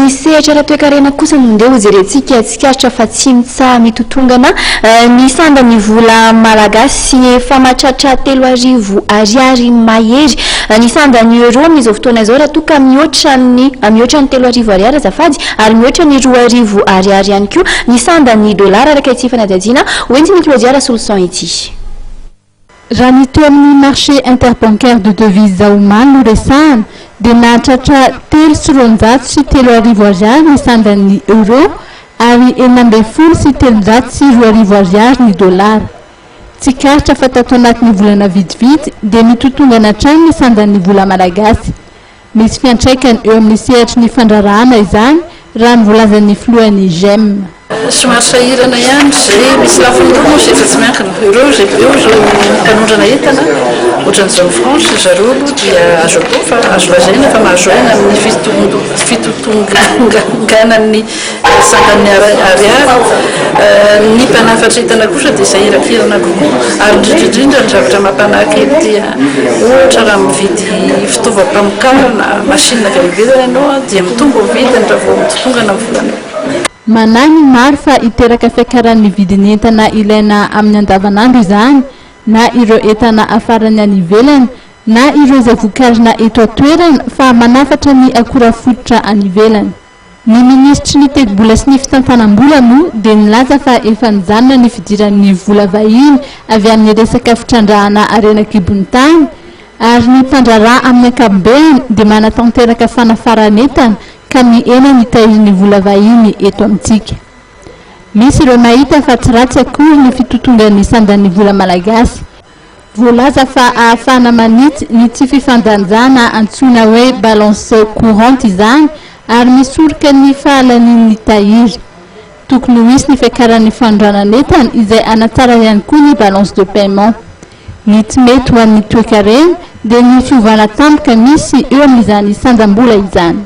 amin'ny sehatra ara-toekarena kosa no ndeha hojerentsika. Tsikaritra fa tsy mitsaha-mitotongana ny sandan'ny vola malagasy. Efa mahatratra 3000 ariary mahery ny sandan'ny euro amin'izao fotoana izao, raha toa ka mihoatra ny mihoatra ny 3000 ariary azafady, ary mihoatra ny 2000 ariary ihany koa ny sandan'ny dolara, araka ity fanadihadiana hoentin'i Claudia Rasoloson ity. Raha ny teo amin'ny marché interbancaire de devise omaly no resahana, dia nahatratra 3203 ariary ny sandan'ny euro ary 2316 ariary ny dolara. Tsikaritra fa tato anatin'ny volana vitsivitsy dia mitotongana hatrany ny sandan'ny vola malagasy. Misy fiantraikany eo amin'ny sehatry ny fandraharahana izany, raha ny voalazan'ny filohan'ny GEM. Somary sahirana ihany izay, misy lafiny roa moa izay efa tsy miankina. Ireo izay eo izao mpanondrana entana, ohatran'ny zone franche ry zareo aloha dia azo atao fa azo lazaina fa mahazo aina amin'ny fitotonganan'ny sandan'ny ariary. Ny mpanafatra entana kosa dia sahirankirana kokoa, ary indrindra indrindra ny zavatra mampanahy kely dia ohatra raha mividy fitaovam-pamokarana, machine avy any ivelany ianao dia mitombo ny vidiny raha vao mitotongana ny volanao. Manahy ny maro fa hiteraka fiakaran'ny vidin'ny entana ilaina amin'ny andavanandro izany, na ireo entana afarany any ivelany na ireo izay vokarina eto an-toerana fa manafatra ny akora fototra any ivelany. Ny minisitry ny tetibola sy ny fitantanam-bola moa dia nilaza fa efa nijanona ny fidiran'ny vola vahiny avy amin'ny resaka fitrandrahana harena an-kibon'ny tany, ary ny mpandraharaha amin'ny ankapobeny dia manatanteraka fanafaran'entana ka mihena ny tahirin'ny vola vahiny eto amintsika. Misy ireo mahita fa tsy ratsy akory ny fitotongan'ny sandan'ny vola malagasy. Voalaza fa ahafahana manitsy ny tsy fifandanjana antsoina hoe balance courante izany ary misoroka ny fahalanian'ny tahiry. Tokony ho hisy ny fiakaran'ny fanondranan'entana izay hanatsara ihany koa ny balance de paiement. Ny tsy mety ho an'ny toekarena dia ny fiovana tampoka misy eo amin'izany sandam-bola izany.